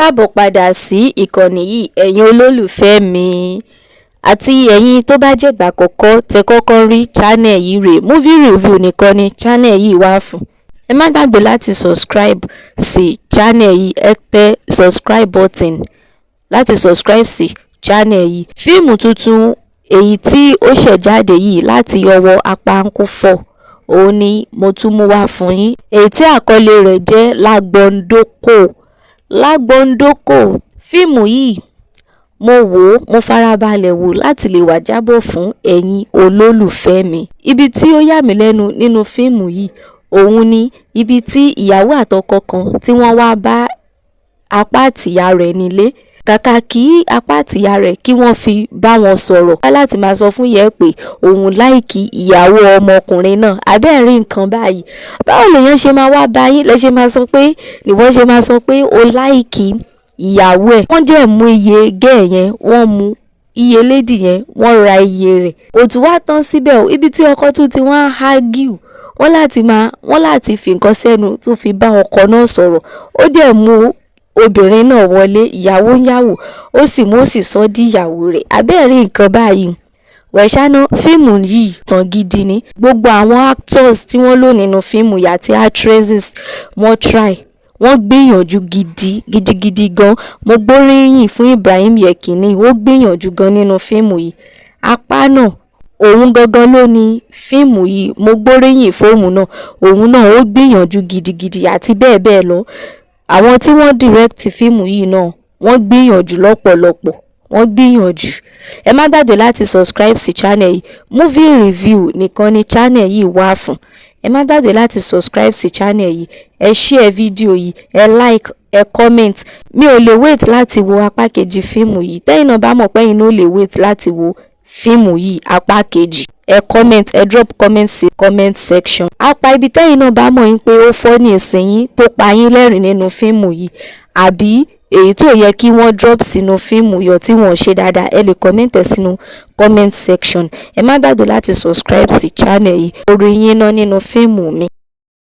Káàbọ̀ padà sí ìkànnì yìí, ẹ̀yin olólùfẹ́ mi àti ẹ̀yin tó bá jẹ́ ìgbà àkọ́kọ́ tẹ kọ́kọ́ rí channel yìí rèé. Movie review nìkan ni channel yìí wà fún. Ẹ má gbàgbé láti subscribe sí channel yìí. Ẹ tẹ subscribe button láti subscribe sí channel yìí. Fíìmù tuntun èyí tí ó ṣẹ̀ jáde yìí láti ọwọ́ Apankufor, òun ni mo tún mú wá fún yín, èyí tí àkọlé rẹ̀ jẹ́ Lágbóńdókò. Lágbóńdókò, fíìmù yìí mo wò ó, mo farabalẹ̀ wò láti lè wá jábọ̀ fún ẹ̀yin olólùfẹ́ mi. Ibi tí ó yà mí lẹ́nu nínú fíìmù yìí, òun ni ibi tí ìyàwó àtọkọ kan tí wọ́n wá bá apá àtìyá rẹ̀ nílé. Kàkà kí apá àtìyá rẹ̀ kí wọ́n fi bá wọn sọ̀rọ̀ láti máa sọ fún ìyá ẹ̀ pé òun like ìyàwó ọmọkùnrin náà. Àbẹ́ẹ̀ rí nǹkan báyìí? Báwo lèèyàn ṣe máa wá bá yín lẹ ṣe máa sọ pé ìwọ ṣe máa sọ pé o like ìyàwó ẹ̀? Wọ́n jẹ́ mú iye girl yẹn, wọ́n mú iye lady yẹn, wọ́n ra iye rẹ̀. Kò tún wá tán síbẹ̀ o. Ibi tí ọkọ tún ti wọ́n argue, wọ́n láti fi nǹkan sẹ́nu tún fi bá ọkọ náà sọ̀rọ̀. Ó dẹ̀ mú obìnrin náà wọlé, ìyàwó ń yàwó, ó sì mú, ó sì sọ di ìyàwó rẹ̀. Àbẹ́ẹ̀ rí nǹkan báyìí? Wẹ̀ṣáná, fíìmù yìí tàn gidi ni. Gbogbo àwọn actors tí wọ́n lò nínú fíìmù yìí àti actresses, wọ́n try, wọ́n gbìyànjú gidi gidigidi gan. Mo gbóríyìn fún Ibrahim Yekini, ó gbìyànjú gan nínú fíìmù yìí. Apá náà, òun gangan ló ní fíìmù yìí, mo gbóríyìn fóun náà, òun náà ó gbìyànjú gidigidi àti bẹ́ẹ̀ bẹ́ẹ̀ lọ. Àwọn tí wọ́n direct fíìmù yìí náà, wọ́n gbìyànjú lọ́pọ̀lọpọ̀, wọ́n gbìyànjú. Ẹ má gbàgbé láti subscribe sí channel yìí. Movie review nìkan ni channel yìí wà fún. Ẹ má gbàgbé láti subscribe sí channel yìí. Ẹ share fídíò yìí, ẹ like, ẹ comment. Mi ò lè wait láti wo apá kejì fíìmù yìí. Tẹ́yìn náà bá mọ̀ pé ẹ̀yin náà ò lè wait láti wo fíìmù yìí apá kejì, ẹ comment, ẹ drop comment sí comment section. Apá ibi tẹ́yìn náà bá mọ̀ yín pé ó funny ìsinyìí tó pa yín lẹ́rìn nínú fíìmù yìí, àbí èyí tó yẹ kí wọ́n drop sínú fíìmù yọ tí wọ́n ṣe dáadáa, ẹ lè comment ẹ̀ sínú comment section. Ẹ má gbàgbé láti subscribe sí channel yìí. Orí yín náà nínú fíìmù mi.